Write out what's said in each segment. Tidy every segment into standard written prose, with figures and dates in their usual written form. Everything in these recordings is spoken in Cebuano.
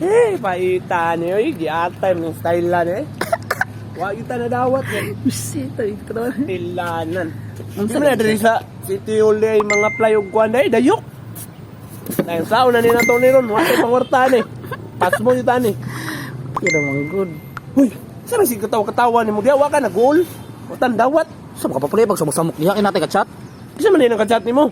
Hey, paita ni oy, giatay ng style lan eh. Wa kita na dawat eh. Bisita dito ka naman. Tilanan. Unsa Unsa na diri sa City Hall day mga playog kuan day dayok. Dahil sao na ni nato ni ron, wa kay pangwarta ni. Pasmo jud ani. Pero mang good. Uy, sa si katawa-katawa nimo diya wa ka na goal. Watan dawat. Sa mga papulay pag samok-samok niya kinatay ka chat. Bisa man nang ka-chat nimo.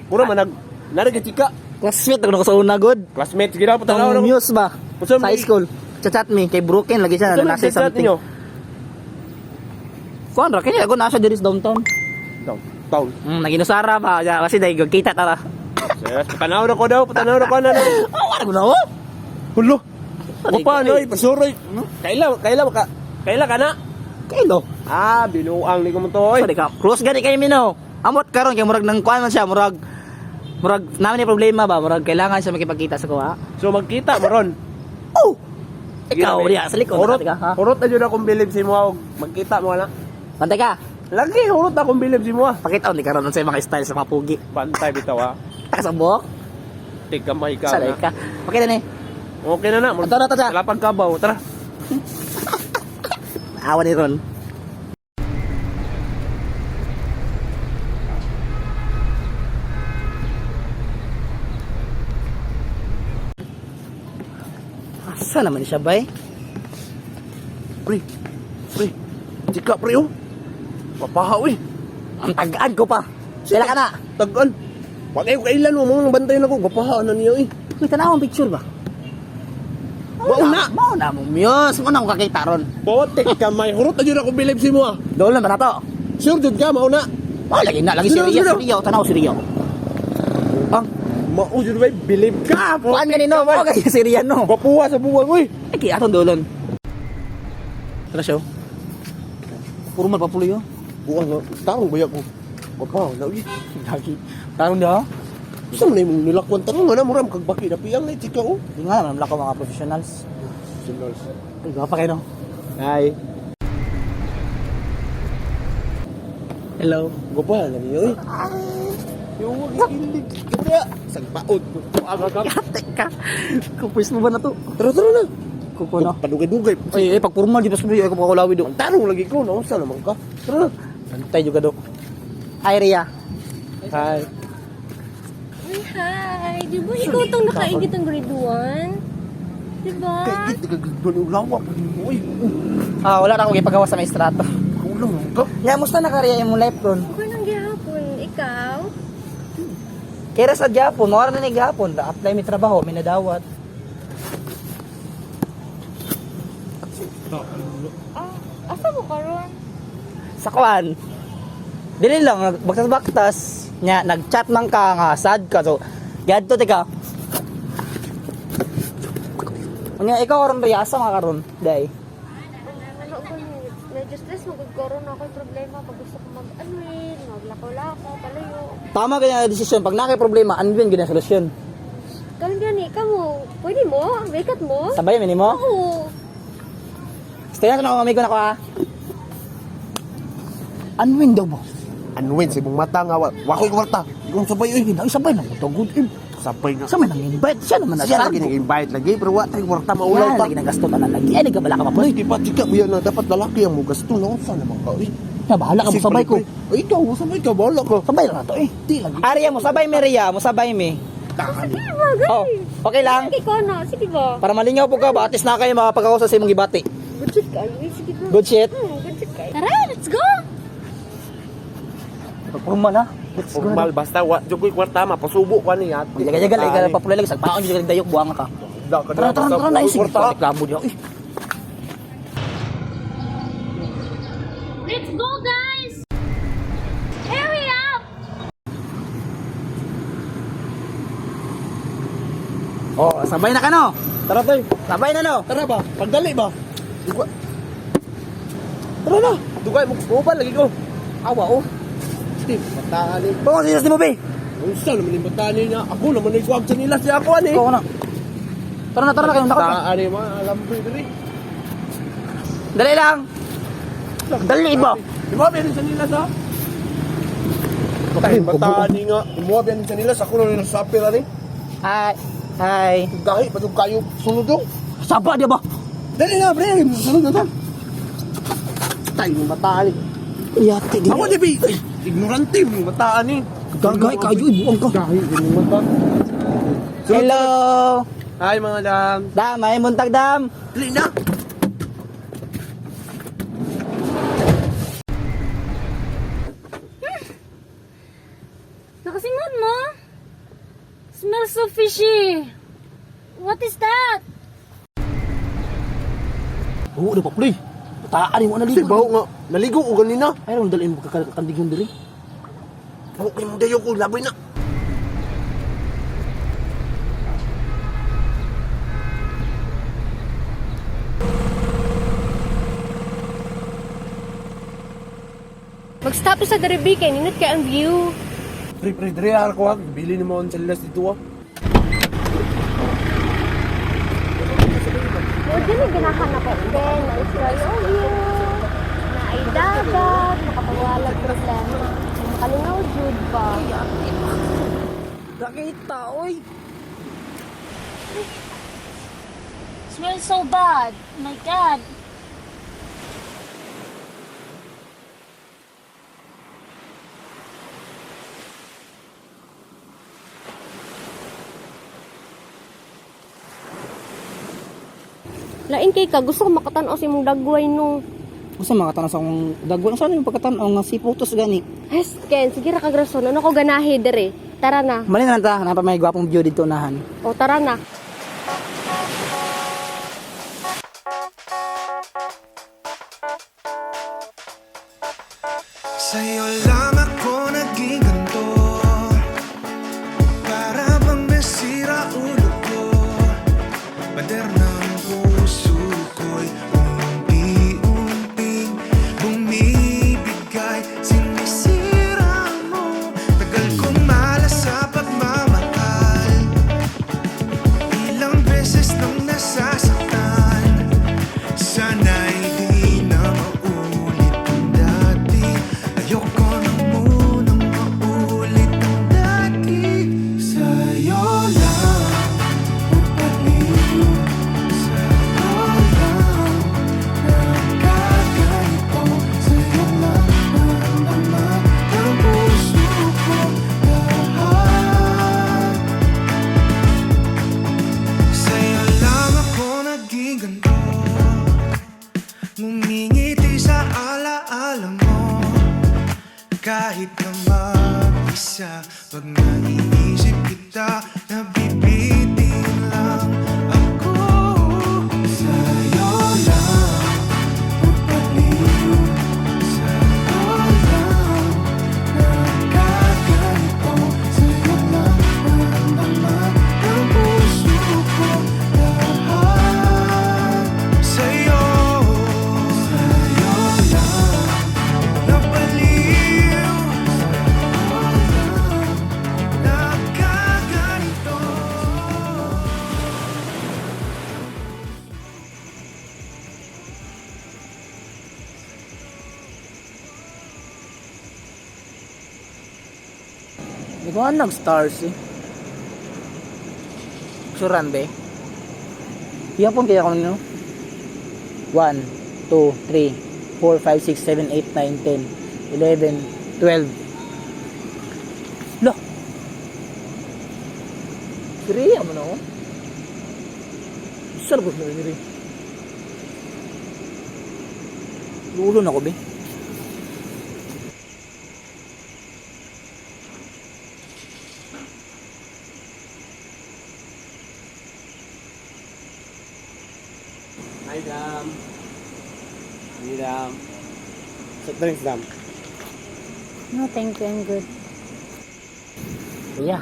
Mura man nag nari ka chika. Classmate ako sa una good. Classmates gid ako tanaw Tong muse ba? Unsa Sa man- high school. Chat me kay broken lagi siya Unsa man na nasa chat something. ninyo? Kuan ra kanya ako nasa diri sa downtown. Down. Down. Naginusara ba? Ya, kasi dahil kita tara. Yes, patanaw na ko daw, patanaw na ko na. Oh, wala ko na oh. Hulo. Ano Upa ikaw, noy, pasuroy. Kaila, kaila ka. Kaila ka na. Kailo. Ah, binuang ni ko mo to oy. Sorry ka. Close gani kay mino. Amot karon kay murag nang kuan man siya, murag murag namin ni problema ba, murag kailangan siya makipagkita sa kuha. So magkita mo ron. Oh. Ikaw diya sa likod Hurot, ka, ha? hurot na jud akong bilib si mo og magkita mo na. Bantay ka. Lagi hurot akong bilib si mo. Pakita ni karon unsay mga style sa mga pugi. Bantay bitaw ha. Taka sa buhok. Tigkamay ka. Salay na. ka. Okay na ni. Okay na na. Tara, tara. Lapag kabaw, tara. Awa ni Ron. Asa naman siya, bay? Pre. Pre. Chika pre oh. Papahaw eh. Ang tagaan ko pa. Sila ka na. Tagan. Wag kayo kailan mo mga bantay na ko. Gapaha na niyo eh. May tanawang picture ba? Mao na. Mao na mo, Miyos. Mao na akong kakita ron. Botek kamay. Hurot na jud akong bilib si mo ah. Doon lang ba na to? Sure jud ka mao na. Oh, lagi na. Lagi si Sino, Rio. sino? Si Rio. Tanaw si Rio. Ang, Mao jud bay bilib ka. kuan ganino. Mao kay si Rio, no? Gwapuha sa buwang oy. Ay, kaya atong dolon. Tara siya. oh. Puro man papuloy, oh. Buwang nga, tarong ba ko? Gwapaha na oy. Lagi. Tarong daw. Gusto mo na yung nilakwan tarong nga na muram kag baki na piyang na chika oh. Di nga naman ko mga professionals. Signals. Ay, gwapa kayo, no? Hi. Hello. Gwapaha na niyo oy. Yung wag ikilig. Kaya sagpaod. Aga ka. Teka. Kupwis mo ba na to? Tara tara na. Kupo no? Padugay-dugay. Ay, ay, pag formal, di ba sabi, ay, kapakulawi do. Ang tarong lagi ko, no? Sa naman ka. Tara na. Antay juga do. Hi, Ria. Hi. Uy, hi! Di ba ikaw tong nakaigit ang grade 1? Di ba? Kay gid kag lawa pa nimo oy. Ah, wala na akong ipagawa sa maestrato. Kulang ka. Nga, musta na ka, Ria, yung life ron? Okay lang gihapon. Ikaw? Kaya sa Japon, mawala na ni Japon. Da-apply may trabaho, may nadawat. Ah, asa mo karon? Sa kuan. Dili lang, baktas-baktas. Nya, nag-chat man ka nga, sad ka. So, gadto, teka. Nya, ikaw karon Ria, asa nga karon? Day. Ano ko ni medyo stress mo gud karon ako problema pag gusto ko mag unwind, maglakaw-lakaw, palayo. Tama ganyan ang desisyon. Pag nakay problema, unwin ganyan ang solusyon. Karon gani ka mo, pwede mo? Wake up mo? Sabay, minimo? Oo. Stay na ako, amigo na ko, ha? Unwin daw ba? Anwin sa imong mata nga wa. Wa ko'y kwarta. Ikong sabay oy. Ay, sabay na ko. Good im. Sabay nga. Sa may nang-invite siya naman. Siya lagi nag-invite lagi pero wa tay kwarta maulaw Yan, ta. lagi nang gasto tanan lagi. Ay, nagkabala ka pa po. Ay, di ba chika buya na dapat lalaki ang mugasto no? Sa naman ka oy. Na, bahala ka mo, sabay ko. Ay, ikaw sabay ka bahala ka. Sabay lang na to, eh. Di lagi. Arya mo, sabay mi, Ria. Mo sabay mi. Tani. Sige ba, gani? Oh, okay lang. Sige ko na, sige ba? Para malingaw po ka ba, at least na kayo makapag-ako sa imong gibati. Good shit ka, uy, sige ba? Good shit. Good shit ka. Tara, let's go! Formal ha. Let's go. Formal basta wa jud ko'y kwarta mapasubo ka ni ate. Jaga-jaga lagi ka papulay lagi sagpaon jud dayok buang ka. Da ka Tara tara tara na sige. kwarta. Reklamo diha. Eh, Let's go, guys! Hurry up! Oh, sabay na ka no. Tara tay. Sabay na no. Tara ba? Pagdali ba? Dugay. Tara na. Dugay mo uban lagi ko. Awa oh. Steve, bataan ni. Kung sinas nimo be. Unsa naman yung bataan niya? Ako naman yung kuwag sa nila siya ako ani. Ikaw na. Tara na kayo nakot. Bataan ni mga alam ko diri. Dali lang. Dali ba? Imo ba sa nila sa? Ay, bataan ni nga. Imo ba sa nila sa kuno nila sa apel ani. Hi. Hi. Gahi pa jud kayo sunod dong. Saba di ba? Dali na pre, sunod na to. Tay mo bataan ni. Yati di. Ako di bi. Ay, ignorante mo bataan ni. Gagay kayo, ibuang ka. Gahi mo mata. Hello. Hi mga dam. Dam, ay muntag dam. Dali na. Nakasingon mo? Smells so fishy. What is that? Oo, di pa pre. Bataan ni mo Kasi naligo. baho nga. Naligo ko ganina. Ay, ron dalhin mo kakandigon diri. Baho kay mong dayo ko laboy na. Mag-stop sa Daribi kay ninot kay ang view. Pre pre dre ar ko ha. Bili ni mo ang selas dito ah. Mo din ang ganahan ako. Then, nice kayo ang view. Na ay dagat, makapawalag problema. Makalingaw jud ba? Nakita, oy. Smells so bad. My God. Lain kay ka, gusto ko makatan-aw sa imong dagway no. Gusto makatanaw sa akong dagwan. Saan yung pagkatanaw nga si putos gani? Hes, Ken, sige ra kag rason. Ano ko ganahi dere? Tara na. Mali na lang ta, napa may gwapong view dito nahan. O tara na. Sa'yo lang ako naging ganito. Para bang nasira ulo ko. Pader ng puso ko'y unti-unting bumibigay. Sinisira mo. Tagal kong malas sa pagmamahal. Ilang beses nang nasasaktan. Sana'y di na maulit ang dati. Ayoko na munang maulit ang dati. Sa'yo lang napaliw. Sa'yo lang nagkaganito. Sa'yo lang naramdaman ng puso ko lahat. Sa'yo lang ako naging ganito. Ngumingiti sa alaala mo. Kahit na mag-isa, pag naiisip kita, nabibitin lang ako. Sa'yo lang napaliw. Sa'yo lang nagkaganito. Sa'yo lang naramdaman ng puso ko lahat. Sa'yo, sa'yo lang napaliw. Sa'yo lang nagkaganito. Hindi ko nga nag-stars eh. Suran be. Iyapon kaya ako nino. 1, 2, 3, 4, 5, 6, 7, 8, 9, 10, 11, 12. Lo! Three, amo na ako. Saan ko na rin? Lulo na ko be. Hi dam. Hi dam. Soft drinks dam. No, thank you. I'm good. Iya.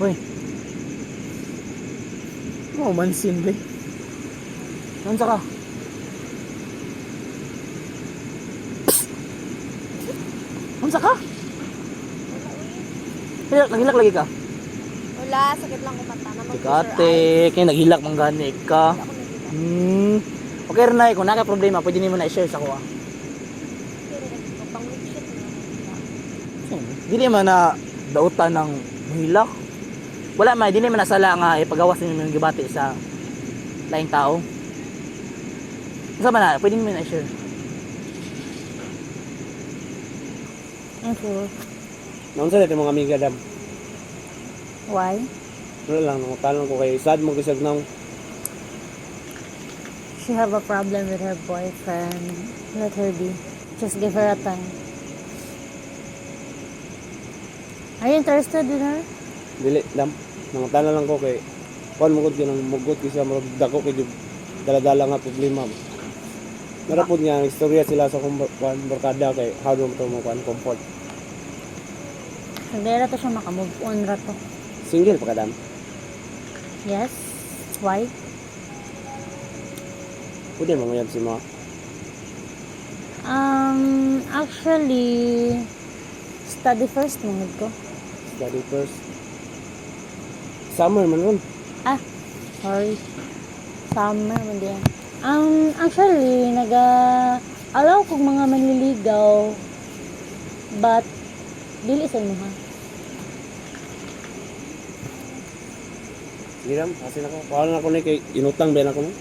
Uy. Mo mansin be. Nansa ka? Psst! Unsa ka? Hilak, naghilak lagi ka. Wala, sakit lang ko mata. Na Tikate, kaya naghilak man gani ka. Hmm. Okay rin na, kung naka problema, pwede nimo na i-share sa ko ah. Pang shit na. Dili man na dautan ng hilak. Wala man, dili man nasala nga ipagawas ninyo yung gibati sa laing tao. Unsa man na, pwede mo na i-share. I'm full. Naunsa na mga amiga dam. Why? Wala lang, nangutalan ko kay sad mo kisag nang She have a problem with her boyfriend. Let her be. Just give her a time. Are you interested in her? Dili dam. Nangutana lang ko kay kuan mo gud kanang mugot kay siya murag dako kay dala-dala nga problema. Narapod nga ang istorya sila sa akong kuan barkada kay how do mo to mo kuan comfort. Hindi to siya makamove on ra to. Single pa ka dam. Yes? Why? Pwede mo mayab si mga. Actually, study first mangod ko. Study first. Summer man ron. Ah, sorry. Summer man diyan. Actually, naga allow kog mga manliligaw but dili sa imuha. Sige dam, asin ako. Kuha na ako ni kay inutang ba na ako ni.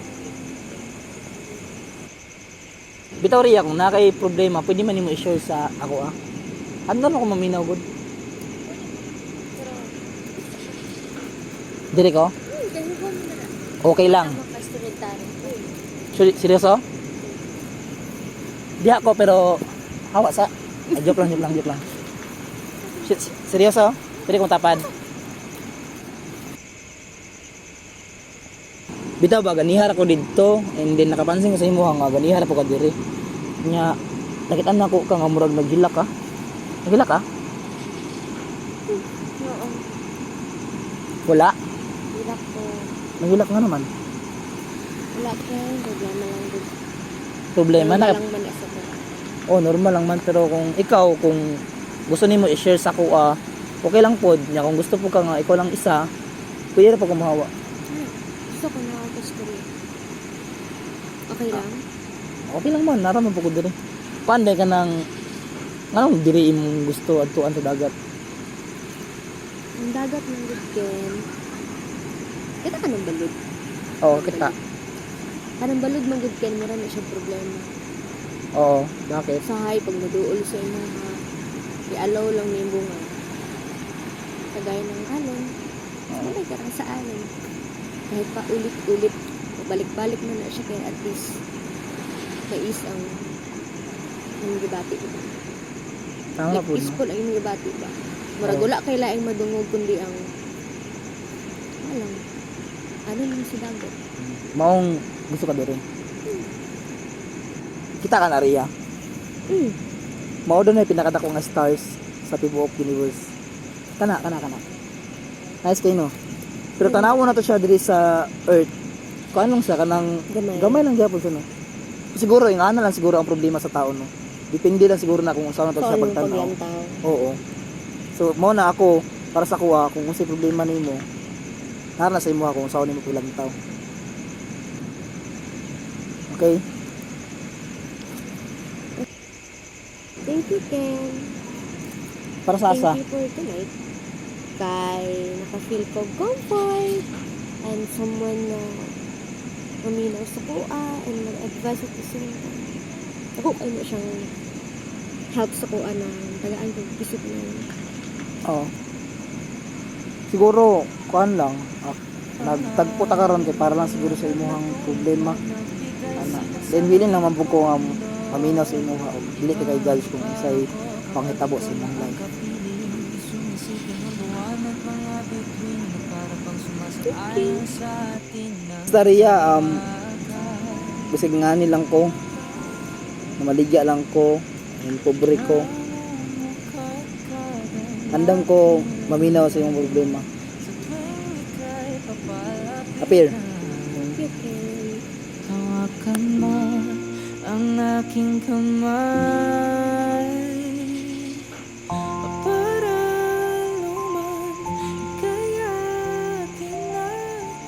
Bitaw Ria, kung naa kay problema, pwede man nimo i-share sa ako ah. Andam ako maminaw gud. Dire ko? Okay lang. Seryoso? Diha ko pero hawa sa. Ay, joke lang, joke lang, joke lang. Seryoso? Pwede kong tapad. Bitaw ba ganihar ako didto and then nakapansin ko sa imo nga ganihar po ka diri. Nya nakita na ako ka nga murag naghilak ka. Naghilak ka? Oo. Wala. Hirap ko. Naghilak nga naman. Wala kay problema lang gud. Problema na. Lang man sa ko. Oh, normal lang man pero kung ikaw kung gusto nimo i-share sa ako ah, okay lang pod. Nya kung gusto po ka nga ikaw lang isa, pwede ra po kumuhawa. Gusto ko na ako story. Okay lang? Okay lang man, nara man po ko diri. Panday ka ng nganong diri imong gusto adtuan sa dagat. Ang dagat ng gud Ken. Kita ka ng balud. Oo, kita. Kanang balud man gud Ken, mura na siya problema. Oo, bakit? Usahay pag naduol sa imo ha. I-allow lang nimo nga. Kagaya ng alon. Malay ka lang sa alon. Kahit pa ulit-ulit, balik-balik man na siya kaya at least mais ang imong gibati ba? Tama Like, po. No? peaceful ang imong gibati ba? Murag Oo. wala kay laing madungog kundi ang alam ano lang sa dagat. Maong gusto ka diri. Kita ka na Ria. Mao doon ay pinakadako nga stars sa tibuok universe. Kana, kana, kana. Nice kayo no. Pero tanawo na to siya diri sa Earth. Kuan lang siya kanang Gamay. gamay lang gyapon siya no. Siguro yung ana lang siguro ang problema sa tao no. Depende lang siguro na kung saan na to So, siya anong pagtanaw. paglantaw? Oo. So mo na ako para sa kuha kung unsay problema nimo. Nara na sa imo kung saan nimo paglantaw. Okay? Thank you, Ken. Para sa asa. Thank you for tonight. Kay naka-feel ko comfort and someone na uminaw sa kuha and nag-advise at the same time. Ako kayo na siyang help sa kuha na tagaan ko isip na Oo. Siguro, kuan lang, nagtagpo ta karon kay para lang siguro sa imuhang problema. Ana. Then willing lang man pud ko nga paminaw sa imuha og dili kay judge kung unsay panghitabo sa imong life. Basta Ria, bisag ngani lang ko, namaligya lang ko, yung pobre ko. Andam ko maminaw sa imong problema. Appear. Thank you, Ken. Hawakan mo ang aking kamay para luman kaya tinatay.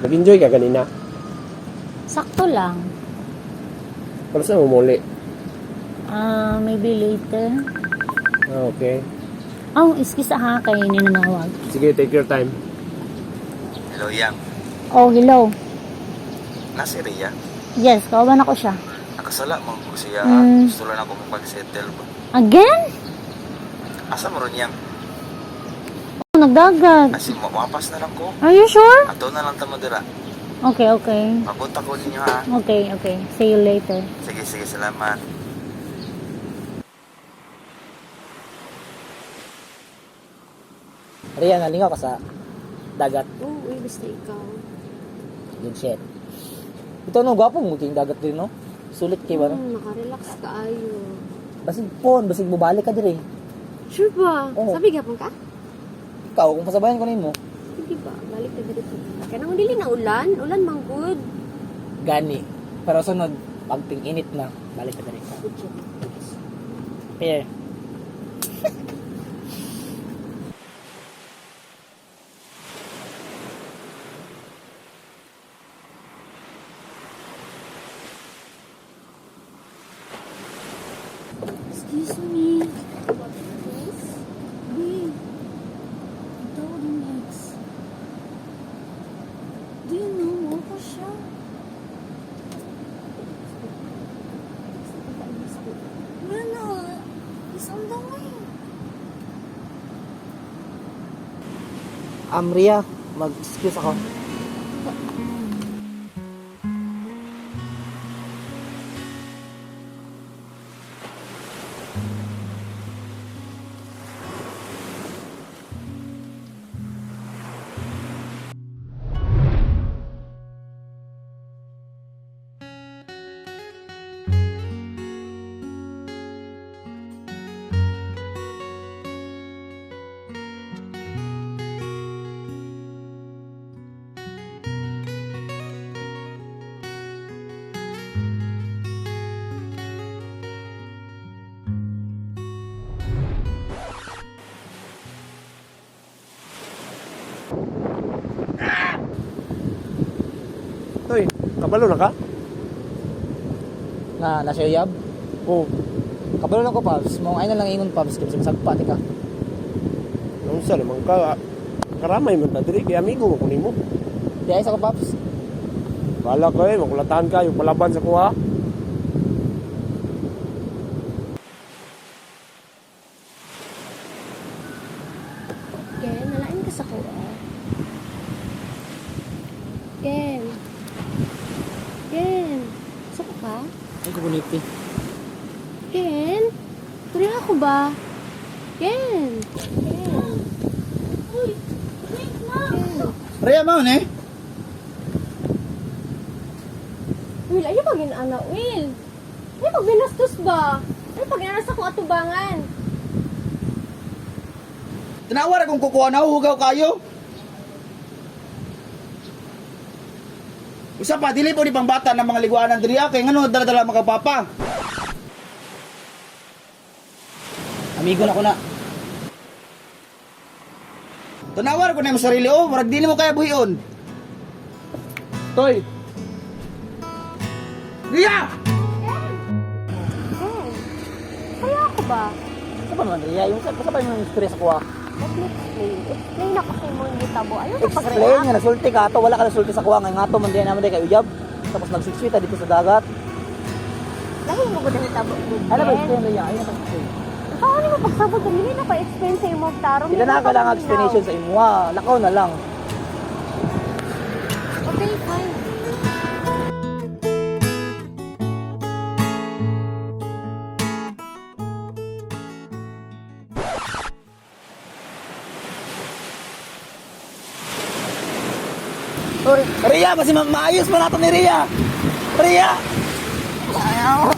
Nag-enjoy ka ganina. Sakto lang. Para sa mumuli. Ah, maybe later. Okay. Oh, excuse ha, kay ninanawag. Sige, take your time. Hello, Yang. Oh, hello. Nasi Rhea. Yes, kawan ako siya. Nakasala mo ko siya. Gusto lang ako mapag-settle ba. Again? Asa mo ron, Yang? Oh, nagdagat. Asi, mawapas na lang ko. Are you sure? Ato na lang tamo dira. Okay. Mabuta ko ninyo ha. Okay. See you later. Sige, sige, salamat. Ria, nalingaw ka sa dagat. Oo, uy, basta ikaw. Good shit. Ito no, gwapo mo king dagat din no. Sulit kay ba no? Nakarelax ka ayo. Basig pon, basig bubalik ka dire. Sure ba? Oo. Sabi gapon ka? Ikaw kung pasabayan ko nimo, Hindi ba? Balik na dito. Kaya nang dili na ulan, ulan man good. gani. Pero sunod, pag ting-init na, balik ka dire. Good job. Fair. Excuse me. Babe, ito yung ex. Do you know mo ko siya? Wala na. He's on the way. Ria, mag-excuse ako. Toy, kabalo na ka? Na nasa uyab. Oo. Kabalo lang ko, Pabs. Mong ay na lang ingon, Pabs. Kasi masagpa, tika. Unsa naman ka? Karamay man ta diri kay amigo mo kunin mo. Di ay sa ko, Pabs. Bala ka eh, makulatahan ka yung palaban sa kuha. Ken, nalain ka sa kuha. Ken. Ken. Saan ka? Ay, kukuniti. Ken? Tuloy ako ba? Ken! Ken! Uy, wait lang. Ria, maon eh. Will, ayaw pag inaana, Will. Ayaw pag binastos ba? Ayaw pag inaana sa akong atubangan. Tinawar akong kukuha na hugaw kayo. Usa pa dili po ni pangbata ng mga liguanan diri ah, kay ngano dala-dala mga papa. Amigo na ko na. Tanawar ko na imong sarili oh, murag dili mo kaya buhion. Toy, Ria! Ken, kaya ako ba? Sa pa man, Ria? Yung sa pa yung istorya sa kuha. Let me explain. Explain ako sa imong gitabo. Ayaw ka Explain pag-react. nga, nagsulti ka ato. Wala ka nasulti sa kuha. Nga ato, man diyan naman kay uyab. Tapos nagsikswita dito sa dagat. Lahi mo gud ang hitabo ko. Ano ba explain, Ria? Ayun na explain. Ikaw ano mo pagsabot dili na pa explain sa imong tarong. Hindi na kailangan explanation sa imuha. Lakaw na lang. Okay, fine. Sorry. Ria, basi maayos mo na ito ni Ria. Ria! Ayaw.